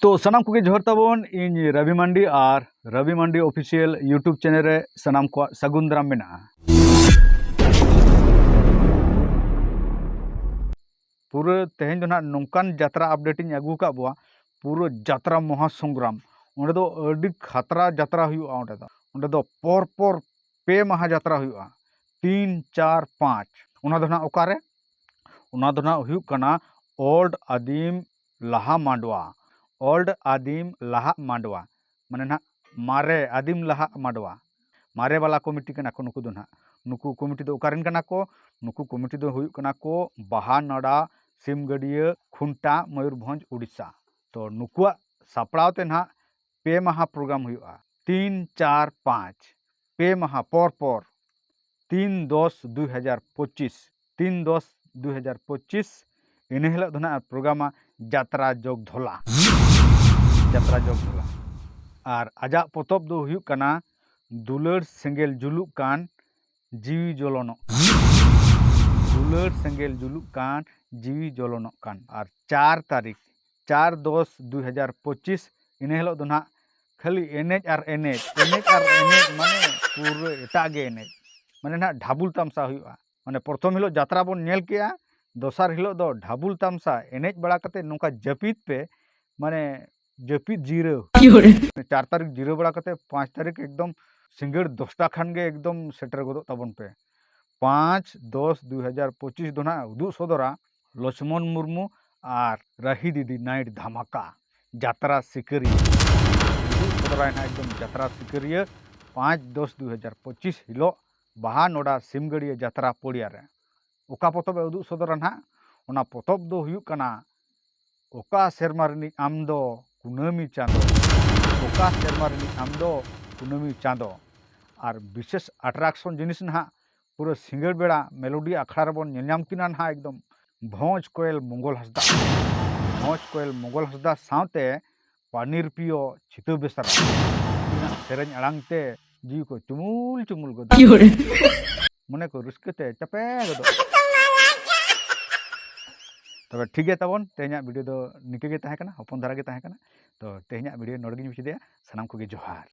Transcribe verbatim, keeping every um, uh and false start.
ᱛᱚ ᱥᱟᱱᱟᱢ ᱠᱚᱜᱮ ᱡᱚᱦᱟᱨ ᱛᱟᱵᱚᱱ, ᱤᱧ ᱨᱚᱵᱤ ᱢᱟᱱᱰᱤ ᱟᱨ ᱨᱚᱵᱤ ᱢᱟᱱᱰᱤ Official YouTube channel ᱨᱮ ᱥᱟᱱᱟᱢ ᱠᱚᱣᱟᱜ ᱥᱟᱹᱜᱩᱱ ᱫᱟᱨᱟᱢ ᱢᱮᱱᱟᱜᱼᱟ᱾ ᱯᱩᱨᱟᱹ ᱛᱮᱦᱮᱧ ᱫᱚ ᱱᱟᱦᱟᱜ ᱱᱚᱝᱠᱟᱱ ᱡᱟᱛᱨᱟ update ᱤᱧ ᱟᱹᱜᱩ ᱟᱠᱟᱫ ᱵᱚᱣᱟ, ᱯᱩᱨᱟᱹ ᱡᱟᱛᱨᱟ ᱢᱚᱦᱟ ᱥᱚᱝᱜᱨᱟᱢ᱾ ᱚᱸᱰᱮ ᱫᱚ ᱟᱹᱰᱤ ᱠᱷᱟᱛᱨᱟ ᱡᱟᱛᱨᱟ ᱦᱩᱭᱩᱜᱼᱟ᱾ ᱚᱸᱰᱮ ᱫᱚ, ᱚᱸᱰᱮ ᱫᱚ ᱯᱚᱨ ᱯᱚᱨ ᱯᱮ ᱢᱟᱦᱟ ᱡᱟᱛᱨᱟ ᱦᱩᱭᱩᱜᱼᱟ, ᱛᱤᱱ, ᱪᱟᱨ, ᱯᱟᱸᱪ᱾ ᱚᱱᱟ ᱫᱚ ᱱᱟᱦᱟᱜ ᱚᱠᱟᱨᱮ? ᱚᱱᱟ ᱫᱚ ᱱᱟᱦᱟᱜ ᱦᱩᱭᱩᱜ ᱠᱟᱱᱟ ᱳᱞᱰ ᱟᱹᱫᱤᱢ ᱞᱟᱦᱟ ᱢᱟᱰᱣᱟ, ᱳᱞᱰ ᱟᱹᱫᱤᱢ ᱞᱟᱦᱟᱜ ᱢᱟᱰᱣᱟ, ᱢᱟᱱᱮ ᱱᱟᱦᱟᱜ ᱢᱟᱨᱮ ᱟᱹᱫᱤᱢ ᱞᱟᱦᱟᱜ ᱢᱟᱰᱣᱟ᱾ ᱢᱟᱨᱮ ᱵᱟᱞᱟ ᱠᱚᱢᱤᱴᱤ ᱠᱟᱱᱟ ᱠᱚ ᱱᱩᱠᱩ ᱫᱚ ᱱᱟᱦᱟᱜ᱾ ᱱᱩᱠᱩ ᱠᱚᱢᱤᱴᱤ ᱫᱚ ᱚᱠᱟᱨᱮᱱ ᱠᱟᱱᱟ ᱠᱚ? ᱱᱩᱠᱩ ᱠᱚᱢᱤᱴᱤ ᱫᱚ ᱦᱩᱭᱩᱜ ᱠᱟᱱᱟ ᱠᱚ ᱵᱟᱦᱟᱱᱟᱲᱟ, ᱥᱤᱢᱜᱟᱹᱰᱭᱟᱹ, ᱠᱷᱩᱱᱴᱟ, ᱢᱚᱭᱩᱨᱵᱷᱚᱸᱡᱽ, ᱩᱰᱤᱥᱟ᱾ ᱛᱚ ᱱᱩᱠᱩᱣᱟᱜ ᱥᱟᱯᱲᱟᱣ ᱛᱮ ᱱᱟᱦᱟᱜ ᱯᱮ ᱢᱟᱦᱟ program ᱦᱩᱭᱩᱜᱼᱟ, ᱛᱤᱱ, ᱪᱟᱨ, ᱯᱟᱸᱪ᱾ ᱯᱮ ᱢᱟᱦᱟ ᱯᱚᱨ ᱯᱚᱨ, ᱛᱤᱱ ᱫᱚᱥ ᱫᱩᱭ ᱦᱟᱡᱟᱨ ᱯᱚᱸᱪᱤᱥ, ᱛᱤᱱ ᱫᱚᱥ ᱫᱩᱭ ᱦᱟᱡᱟᱨ ᱯᱚᱸᱪᱤᱥ, ᱤᱱᱟᱹ ᱦᱤᱞᱳᱜ ᱫᱚ ᱱᱟᱦᱟᱜ ᱯᱨᱳᱜᱨᱟᱢᱟ ᱡᱟᱛᱨᱟ ᱡᱚᱜᱽ ᱫᱷᱚᱞᱟ, ᱡᱟᱛᱨᱟ ᱡᱚᱜᱽ ᱫᱷᱚᱞᱟ᱾ ᱟᱨ ᱟᱡᱟᱜ ᱯᱚᱛᱚᱵ ᱫᱚ ᱦᱩᱭᱩᱜ ᱠᱟᱱᱟ ᱫᱩᱞᱟᱹᱲ ᱥᱮᱸᱜᱮᱞ ᱡᱩᱞᱩᱜ ᱠᱟᱱ ᱡᱤᱣᱤ ᱡᱚᱞᱚᱱᱚᱜ, ᱫᱩᱞᱟᱹᱲ ᱥᱮᱸᱜᱮᱞ ᱡᱩᱞᱩᱜ ᱠᱟᱱ ᱡᱤᱣᱤ ᱡᱚᱞᱚᱱᱚᱜ ᱠᱟᱱ᱾ ᱟᱨ ᱪᱟᱨ ᱛᱟᱹᱨᱤᱠᱷ, ᱪᱟᱨ ᱫᱚᱥ ᱫᱩᱭ ᱦᱟᱡᱟᱨ ᱯᱚᱸᱪᱤᱥ, ᱤᱱᱟᱹ ᱦᱤᱞᱳᱜ ᱫᱚ ᱱᱟᱦᱟᱜ ᱠᱷᱟᱹᱞᱤ ᱮᱱᱮᱡ ᱟᱨ ᱮᱱᱮᱡ, ᱮᱱᱮᱡ ᱟᱨ ᱮᱱᱮᱡ, ᱢᱟᱱᱮ ᱯᱩᱨᱟᱹ ᱮᱴᱟᱜ ᱜᱮ ᱮᱱᱮᱡ᱾ ᱢᱟᱱᱮ ᱱᱟᱦᱟᱜ ᱰᱷᱟᱵᱩᱞ ᱛᱟᱢᱥᱟ ᱦᱩᱭᱩᱜᱼᱟ᱾ ᱢᱟᱱᱮ ᱯᱨᱚᱛᱷᱚᱢ ᱦᱤᱞᱳᱜ ᱡᱟᱛᱨᱟ ᱵᱚᱱ ᱧᱮᱞ ᱠᱮᱜᱼᱟ, ᱫᱚᱥᱟᱨ ᱦᱤᱞᱳᱜ ᱫᱚ ᱰᱷᱟᱵᱩᱞ ᱛᱟᱢᱥᱟ ᱮᱱᱮᱡ ᱵᱟᱲᱟ ᱠᱟᱛᱮ ᱱᱚᱝᱠᱟ ᱡᱟᱹᱯᱤᱫ ᱯᱮ, ᱢᱟᱱᱮ ᱡᱟᱹᱯᱤᱫ ᱡᱤᱨᱟᱹᱣ᱾ ᱪᱟᱨ ᱛᱟᱹᱨᱤᱠᱷ ᱡᱤᱨᱟᱹᱣ ᱵᱟᱲᱟ ᱠᱟᱛᱮ ᱯᱟᱸᱪ ᱛᱟᱹᱨᱤᱠᱷ ᱮᱠᱫᱚᱢ ᱥᱤᱸᱜᱟᱹᱲ ᱫᱚᱥᱴᱟ ᱠᱷᱟᱱ ᱜᱮ ᱮᱠᱫᱚᱢ ᱥᱮᱴᱮᱨ ᱜᱚᱫᱚᱜ ᱛᱟᱵᱚᱱ ᱯᱮ᱾ ᱯᱟᱸᱪ ᱫᱚᱥ ᱫᱩᱭ ᱦᱟᱡᱟᱨ ᱯᱚᱸᱪᱤᱥ ᱫᱚ ᱱᱟᱦᱟᱜ ᱩᱫᱩᱜ ᱥᱚᱫᱚᱨᱟ ᱞᱚᱪᱷᱢᱚᱱ ᱢᱩᱨᱢᱩ ᱟᱨ ᱨᱟᱦᱤ ᱫᱤᱫᱤ ᱱᱟᱭᱤᱴ ᱫᱷᱟᱢᱟᱠᱟ ᱡᱟᱛᱨᱟ ᱥᱤᱠᱟᱹᱨᱤᱭᱟᱹ᱾ ᱩᱫᱩᱜ ᱥᱚᱫᱚᱨᱟᱭ ᱱᱟᱦᱟᱜ ᱮᱠᱫᱚᱢ ᱡᱟᱛᱨᱟ ᱥᱤᱠᱟᱹᱨᱤᱭᱟᱹ ᱯᱟᱸᱪ ᱫᱚᱥ ᱫᱩᱭ ᱦᱟᱡᱟᱨ ᱯᱚᱸᱪᱤᱥ ᱦᱤᱞᱳᱜ ᱵᱟᱦᱟ ᱱᱚᱰᱟ ᱥᱤᱢᱜᱟᱹᱲᱤᱭᱟᱹ ᱡᱟᱛᱨᱟ ᱯᱚᱲᱤᱭᱟ ᱨᱮ᱾ ᱚᱠᱟ ᱯᱚᱛᱚᱵ ᱮ ᱩᱫᱩᱜ ᱥᱚᱫᱚᱨᱟ ᱱᱟᱦᱟᱜ? ᱚᱱᱟ ᱯᱚᱛᱚᱵ ᱫᱚ ᱦᱩᱭᱩᱜ ᱠᱟᱱᱟ ᱚᱠᱟ ᱥᱮᱨᱢᱟ ᱨᱤᱱᱤᱡ ᱟᱢ ᱫᱚ ᱠᱩᱱᱟᱹᱢᱤ ᱪᱟᱸᱫᱚ? ᱚᱠᱟ ᱥᱮᱨᱢᱟ ᱨᱤᱱᱤᱡ ᱟᱢ ᱫᱚ ᱠᱩᱱᱟᱹᱢᱤ ᱪᱟᱸᱫᱚ? ᱟᱨ ᱵᱤᱥᱮᱥ attraction ᱡᱤᱱᱤᱥ ᱱᱟᱦᱟᱜ, ᱯᱩᱨᱟᱹ ᱥᱤᱸᱜᱟᱹᱲ ᱵᱮᱲᱟ ᱢᱮᱞᱳᱰᱤ ᱟᱠᱷᱲᱟ ᱨᱮᱵᱚᱱ ᱧᱮᱞ ᱧᱟᱢ ᱠᱤᱱᱟ ᱱᱟᱦᱟᱜ ᱮᱠᱫᱚᱢ ᱵᱷᱚᱸᱡᱽ ᱠᱚᱭᱮᱞ ᱢᱚᱝᱜᱚᱞ ᱦᱟᱸᱥᱫᱟ, ᱵᱷᱚᱸᱡᱽ ᱠᱚᱭᱮᱞ ᱢᱚᱝᱜᱚᱞ ᱦᱟᱸᱥᱫᱟ ᱥᱟᱶᱛᱮ ᱯᱟᱱᱤᱨ ᱯᱤᱭᱳ ᱪᱷᱤᱛᱟᱹ ᱵᱮᱥᱨᱟ᱾ ᱩᱱᱠᱤᱱᱟᱜ ᱥᱮᱨᱮᱧ ᱟᱲᱟᱝ ᱛᱮ ᱡᱤᱣᱤ ᱠᱚ ᱪᱩᱢᱩᱞ ᱪᱩᱢᱩᱞ ᱜᱚᱫᱚᱜᱼᱟ᱾ ᱢᱚᱱᱮ ᱠᱚ ᱨᱟᱹᱥᱠᱟᱹ ᱛᱮ ᱪᱟᱯᱮ ᱜᱚᱫᱚᱜᱼᱟ᱾ ᱛᱚᱵᱮ ᱴᱷᱤᱠ ᱜᱮᱭᱟ ᱛᱟᱵᱚᱱ, ᱛᱮᱦᱮᱧᱟᱜ video ᱫᱚ ᱱᱤᱝᱠᱟᱹ ᱜᱮ ᱛᱟᱦᱮᱸ ᱠᱟᱱᱟ, ᱦᱚᱯᱚᱱ ᱫᱷᱟᱨᱟ ᱜᱮ ᱛᱟᱦᱮᱸ ᱠᱟᱱᱟ᱾ ᱛᱚ ᱛᱮᱦᱮᱧᱟᱜ video ᱱᱚᱰᱮ ᱜᱤᱧ ᱢᱩᱪᱟᱹᱫᱮᱜᱼᱟ᱾ ᱥᱟᱱᱟᱢ ᱠᱚᱜᱮ ᱡᱚᱦᱟᱨ᱾